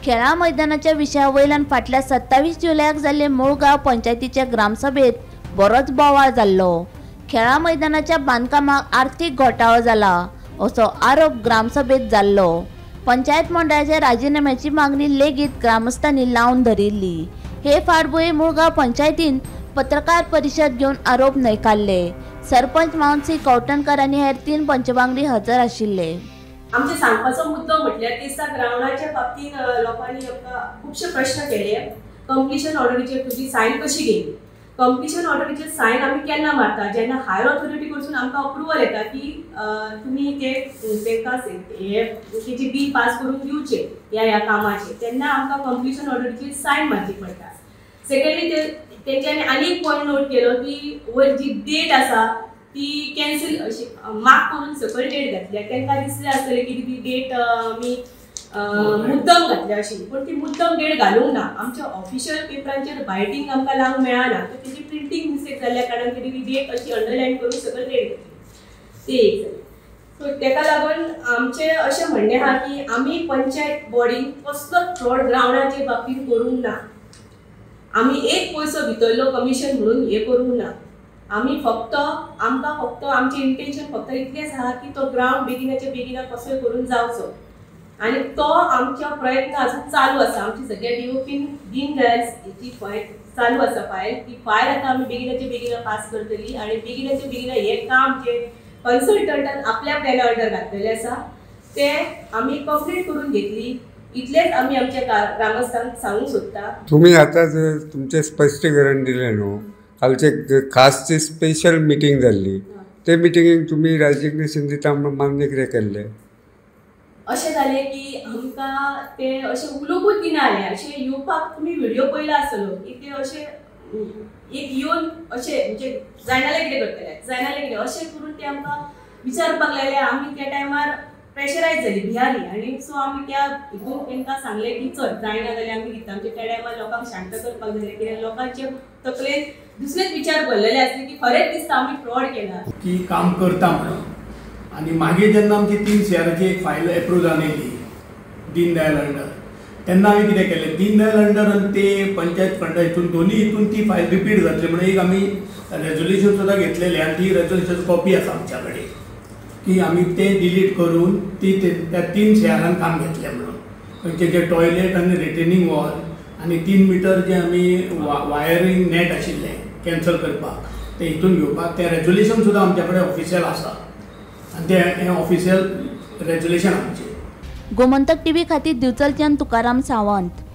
खेळां मैदानाच्या विशया वयल्यान फाटल्या 27 जुलयाक जाल्ले मुळगांव पंचायतीच्या ग्रामसभेत बरोच बोवाळ जाल्लो. खेळां मैदानाच्या बांदकामाक आर्थीक घोटाळो जाला असो आरोप ग्रामसभेत जाल्लो. पंचायत मंडळाच्या राजीनाम्याची मागणी लेगीत ग्रामस्थांनी लावन धरिल्ली. हे फाटभुंयेर मुळगांव पंचायतीन पत्रकार परिशद घेवन आरोप न्हयकारले. सरपंच मानसी कवठणकर आनी हेर 3 पंचवांगडी हजर आशिल्ले. आमचे सांगपाचो मुद्दो म्हटल्यार तेस्ता ग्रावंडाच्या बाबतींत लोकांनी आमकां खुबशे प्रश्न केले. कंप्लिशन ऑर्डरीचेर तुजी सायन कशी गेली, कंप्लिशन ऑर्डरीचेर सायन आमी केन्ना मारता, जेन्ना हायर ऑथॉरिटी कडसून आमकां अप्रुवल येता की तुमी ते तांकां हे तेजी बील पास करून दिवचे ह्या ह्या कामाचे, तेन्ना आमकां कंप्लिशन ऑर्डरीचेर सायन मारची पडटा. सेकंडली तेंच्यांनी आनी एक पॉयंट नोट केलो की वयर जी डेट आसा ती कॅन्सल अशी मार्क करून सकयल डेट घातल्या. तांकां दिसलें आसतलें की ती डेट आमी मुद्दम घातल्या अशी, पूण ती मुद्दम डेट घालूंक ना. आमच्या ऑफिशियल पेपरांचेर बायटींग आमकां लावंक मेळना, तर तेजी प्रिंटींग मिस्टेक जाल्ल्या कारणान ती डेट अशी अंडरलायन करून सकयल डेट घातली. ते एक जालें. सो तेका लागून आमचें अशें म्हणणें आहा की आमी पंचायत बॉडीन कसलोच फ्रॉड ग्रावंडाचे बाबतींत करूंक ना. आमी एक पयसो भितरलो कमिशन म्हणून हें करूंक ना. आमी फक्त आमकां फक्त आमचें इंटेन्शन फक्त इतलेंच आहा की तो ग्रावंड बेगिनाच्या बेगिना कसोय करून जावचो आनी तो आमचो प्रयत्न अजून चालू आसा. आमची सगळ्या डीओपीन दीन दयाल हेची फायल चालू आसा फायल, ती फायल आतां आमी बेगिनाच्या बेगिना पास करतली आनी बेगिनाच्या बेगिना हें काम जें कन्सल्टंटान आपल्या प्लॅना अंडर घातलेलें आसा तें आमी कंप्लीट करून घेतली. इतलेंच आमी आमच्या ग्रामस्थांक सांगूंक सोदता. तुमी आतां तुमचें स्पश्टीकरण दिलें न्हू, कालचे खास जी स्पेशल मिटींग जाल्ली ते मिटिंगेक तुमी रेजिग्नेशन दिता म्हणून मान्य कितें केल्लें? अशें जालें की आमकां ते अशें उलोवपूच दिना जालें. अशें येवपाक तुमी व्हिडियो पळयला आसतलो की ते अशें एक येवन अशें म्हणजे जायना जाल्यार कितें करतले, जायना जाल्यार कितें अशें करून ते आमकां विचारपाक लागले. आमी त्या टायमार प्रेशरायज जाली भियाली आनी सो आमी त्या हितून तांकां सांगलें की चल जायना जाल्यार आमी दिता. आमच्या त्या टायमार लोकांक शांत करपाक जालें कित्याक लोकांचे तकलेन दुसरेच विचार भरलेले आसले की खरेंच दिसता आमी फ्रॉड केला की काम करता म्हणून. आनी मागीर जेन्ना आमची 3 CRची एक फायल एप्रूव जावन येयली दीन दयाल अंडर, तेन्ना आमी कितें केलें, दीन दयाल अंडर आनी ते पंचायत फंडा हितून दोनूय हितून ती फायल रिपीट जातली म्हणून एक आमी रेजोल्युशन सुद्दां घेतलेलें आनी ती रेजोल्युशन कॉपी आसा आमच्या कडेन की आमी ते डिलीट करून ती त्या 3 CRान काम घेतलें म्हणून. खंयचे जे टॉयलेट आनी रिटेनिंग वॉल आनी 3 मिटर जे आमी वायरींग नॅट आशिल्लें कॅन्सल करपाक ते हितून घेवपाक तें रेजोल्युशन सुद्दां आमच्या कडेन ऑफिशियल आसा आनी तें ऑफिशियल रेजोल्युशन आमचें. गोमंतक टीव्ही खातीर दिवचलच्यान तुकाराम सावंत.